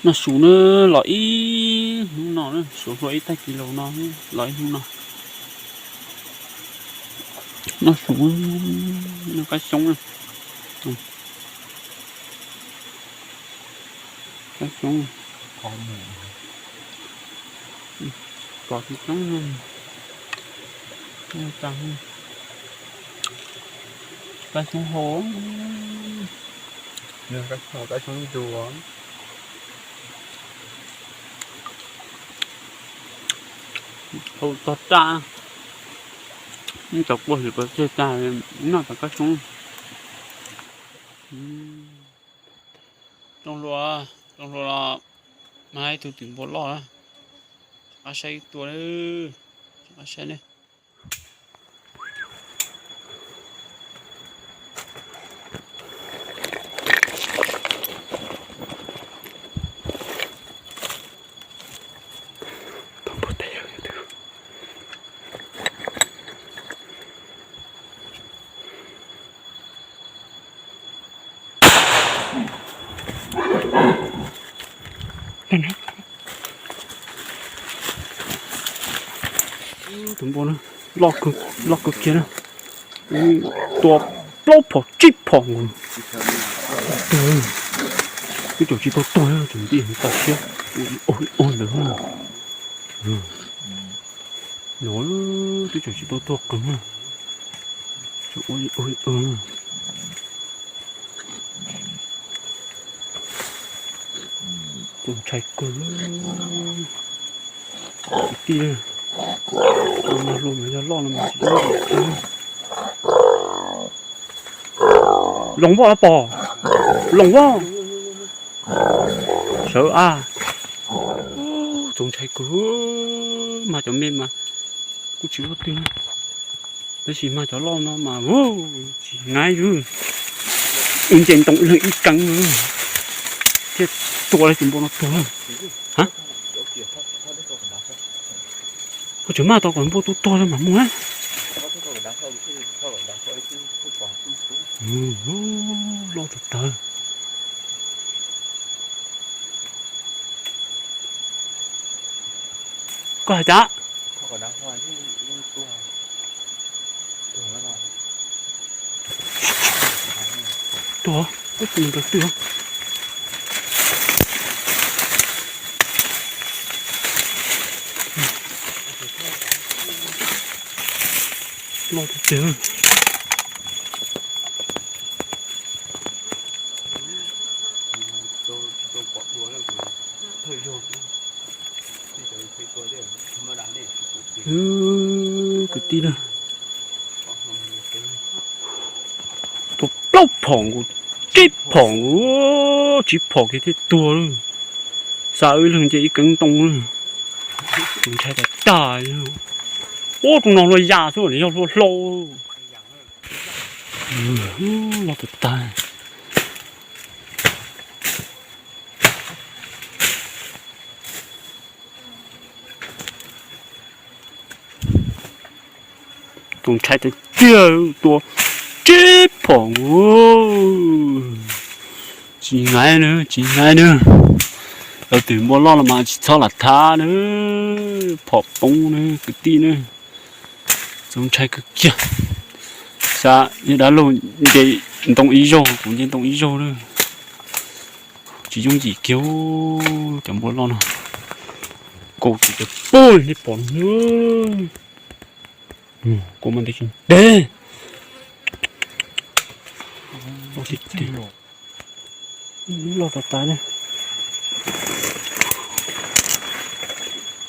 Noj su na, los ib hnub no na, suav hlua ib tag kis laus no, los ib hnub no. Noj su, noj kab xyoob na. Kab xyoob, kab xyoob, kab xyoob hau, kab xyoob dua. Hau tog raj, cov kua hwm pas tseg tag, noj tau kab xyoob. Rooj hlua, rooj hlua los mas ib tug twm npua loj na. Qab saib ib tua, qab saib ne. Tus npua no loj kawg kiag na, tua plaub phom tsib phom nkaus. Twb tseem tsis tau tuag, tseem nti tag siab ua ntawd. No twb tseem tsis tau tuag qees na, tseem ua ua. Txaus ntshai kawg. Kwv tij, hlua mas yog loj no mas tsis, Loos Vaj los pom, Loos Vaj, sawv a. Txaus ntshai kawg, mag cov me mas kuj tsis muaj twg na, tab sis mag cov loj no mas tsis ngaib li. Wb nce ntoo ib leeg ib keeb thiaj tua li tus npua no tuag. Ha, koj tseem mag tau kom npua tua tuag li mas muaj. Loj tag tag. Koj hais cas? Tuag, tus ntawd twg? Loj tiag tiag. Kwv tij na, tua plaub phom nkaus, tsib phom nkaus, tsib phom kiag thiaj tuag lawm. Xa wb ib leeg nce ib keeb ntoo lawm. Tus ntshai tas tas. Ub, tus no hlua yam xwb, yog hlua hlau. Loj tas tas. Tus ntshai tiag tiag, tua tsib phom. Tsis ngaib na, tsis ngaib na. Yog twm npua loj los mas tsis txhob lam thab na, phom poob na kwv tij na. Txaus ntshai kawg kiag. Xav yog dab laug nce ntoo ib zaug, kuv nce ntoo ib zaug na. Tsis yooj yim kiag cov npua loj no. Kaus tsis cov pog nej pom no. Kaus mas ntev tsis ntev. Loj tas tas ne.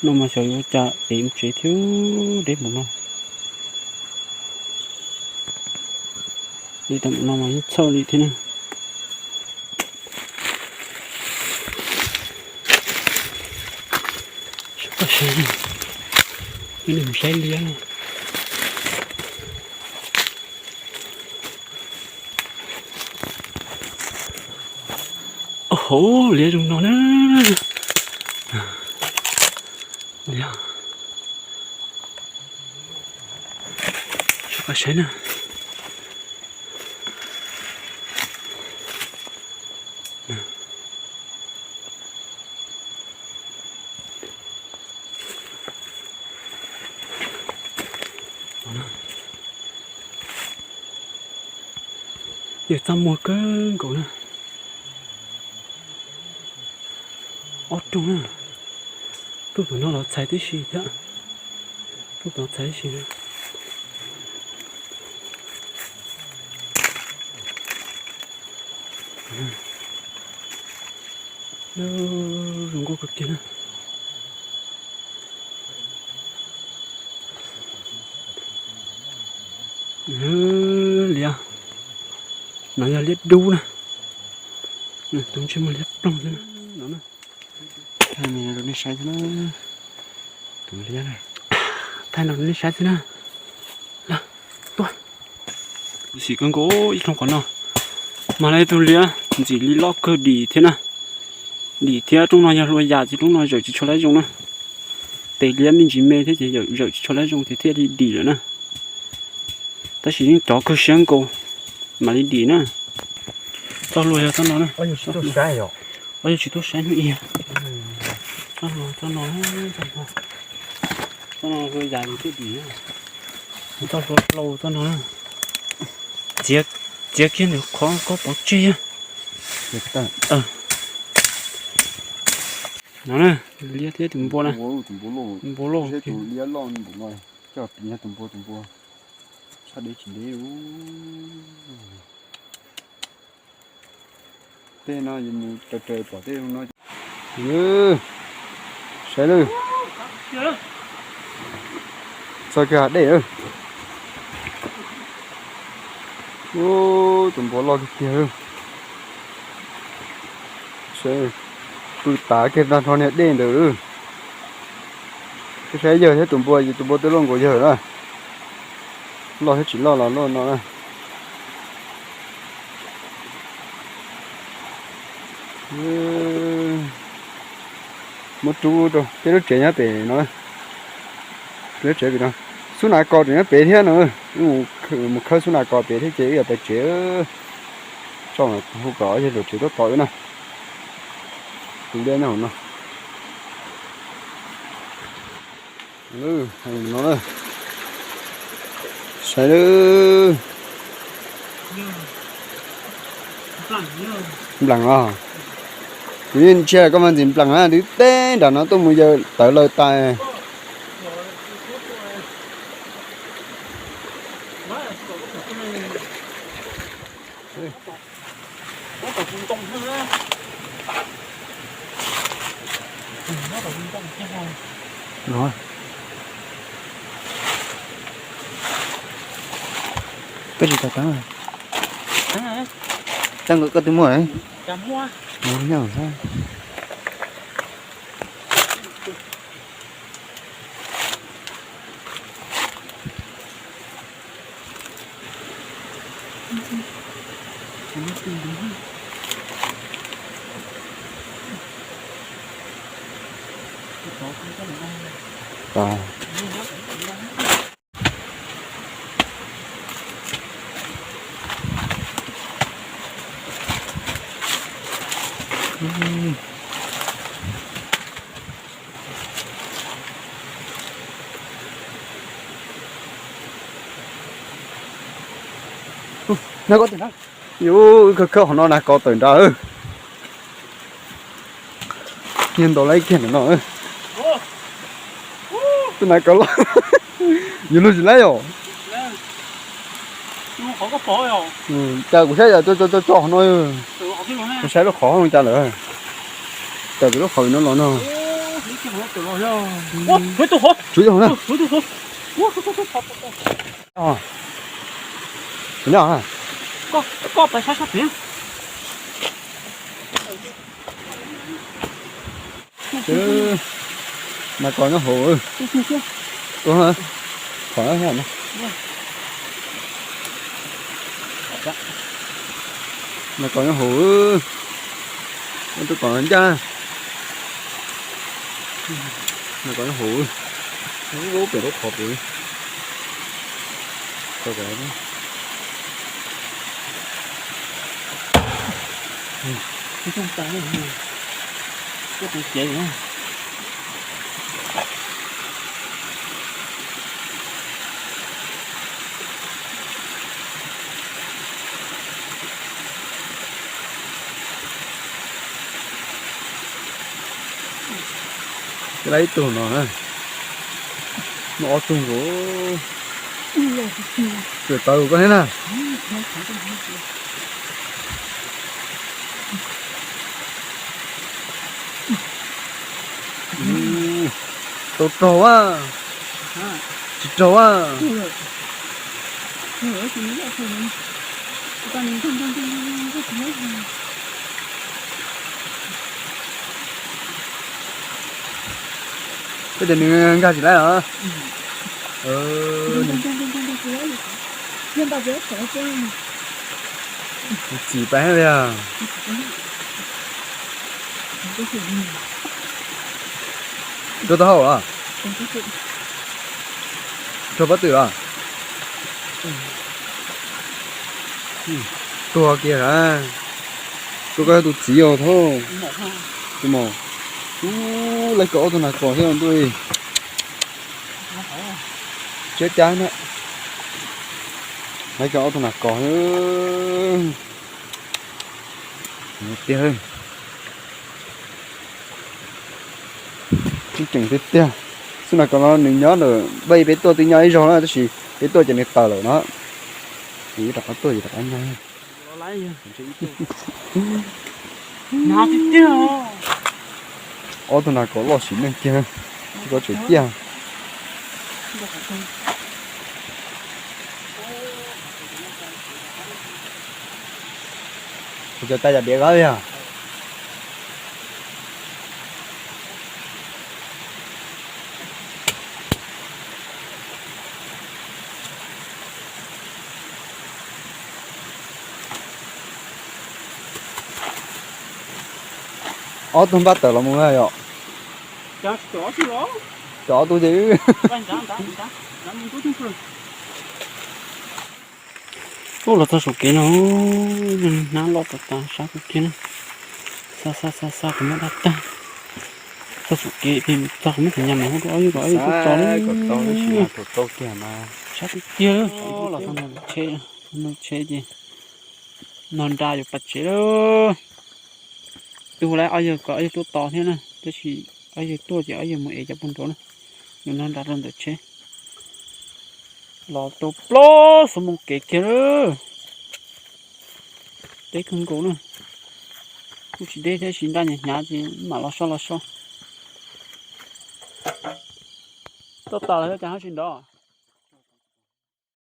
No mas xyov yuav ua cas es mus tsev thiab, deb npaum no. Deb tau npaum no mas yeej txhawj li thiab ne. Saib, mus saib liab. Hauv liab zoo no na. Liab. Saib na. Yawg txaj muag kawg nkaus na. Ob rooj na. Rooj tom no los txhais tib si thiab. Rooj tod txhais tib si na. Zoo nkauj kawg kiag na. Liab, no yog liab dub na. Tus ntsej muag liab ploog xwb na. Thaij rau nej saib xwb na. Tus liab na. Thaij rau nej saib xwb na. Tuaj. Xim kawg nkaus ib rooj qhov no. Mas lawv tus liab ntxim li loj kawg dim thiab na. Dim thiab rooj no yog hlua yam ces rooj no zawm tsis tshua lab zoo na. Tes liab me ntsis me thiab ces zawm tsis tshua lab zoo ces thiaj li dim lawm na. Tab sis yeej cov kawg siab nkaus mam li dim na. Txoj hlua yog txoj no na. Os, yog tsis tuaj saib hnub ib. Txoj hlua txoj no, txoj no hlua yam ces thiaj dim na. Txoj hlua hlau txoj no na. Txiav, txiav kiag ntawm qhov kob pov tseg. No na, liab thiab tus npua na. Npua loj. Coj piv tus npua, tus npua tshaj deb tsis deb. Tej no yuav mus raws raws pom tej no. Saib lawm. Txog kiag hav dej lawm. Tus npua loj tiag tiag. Saib, pw tav kiag nrog niag dej ntawd. Saib yawg thiab tus npua, tus npua twb loj nkaus yawg na. Loj thiab tsis loj los loj no na. Muab rub rau peb lub tsev nyob pem no. Peb lub tsev pem no. Xub nas kos tseem nyob pem thiab no. Wb mus khawb xub nas kos pem thiab ces wb yuav pais tsev. Tso hu kom yawg luam tsev tuaj tos wb na. Tus liab nyob hauv no. No, saib lawm. Nplees os. Kuv yeej ntsia koj mas ntxim nplees na, twb teb nram no tuaj mus yaws tawv laws tas. Peb tsis tau teeb. Teeb koj twb muaj. Yus, khawb khawb qhov no na, kov tawm nrad. Nyiag ntaus laib kiag ntawm no. Tus na kov los. Yus lug tsis laib os. Cas kuv saib yog tso tso tso qhov no. Kuv saib lub qhov no cas lawm. Tawm pem lub qhov no los no. Tshuav yog na. Nas kos nyob hauv. Nas kos nyob hauv. Tus kom ncaj. Nas kos nyob hauv. Ub, pem lub qhov pem. Laib ib tug no na. Muaj ob tug nkaus. Tawm tawv koj thiab na. Tau raug a. Tsis raug a. Koj tias nws nkag tsis laib los? Txim pab li os. Rau taub hau los? Rau pob tw los? Tuag kiag a. Tuag koj yog tus txiv os thaub. Tus mos. Ub, laib kiag ob tug nas kos thiab ntuj. Tsiab cab na. Laib kiag ob tug nas kos. Tiag. Tseem tiag tiag. Xwb nas kos no nws nyob ntawm peb, peb tuaj twb nyob ib zaug na tab sis peb tuaj ces nws tawm lawm no. Ces wb rov qab tuaj ces rov qab nyob. Ob tug nas kos loj sim neej kiag, tsis kov tseem ciaj. Kuv cov tais yam diav qab yog. Ob tug npaj tawm los mus yom. Cov ob tug ces wb. Ub, los txog saum kev no, hnab loj tas tas sab kawg kiag na. Xa xa xa xa kuv muab dab tag. Txog saum kev ces txog kuv muab tus nyam mas hu rau ob yug kom ob yug tuaj tso na. Sab tiag tiag. Los txog no tsheb, no tsheb ces no nra yuav pas tsev lawm. Twb hu lawm ob yawg kom ob yawg tuaj tos thiab na, tab sis ob yawg tuaj ces ob yawg mus ev cov puag nraud na. Yuav no nra rau ntawm tsheb. Los rau plaub xuab moos kev kiag lawm. Deb kawg nkaus na. Kuj tsis deb thiab, sis nraj hnyav hnyav ces mam los so los so. Tuaj tas los cas ho tsis nrov.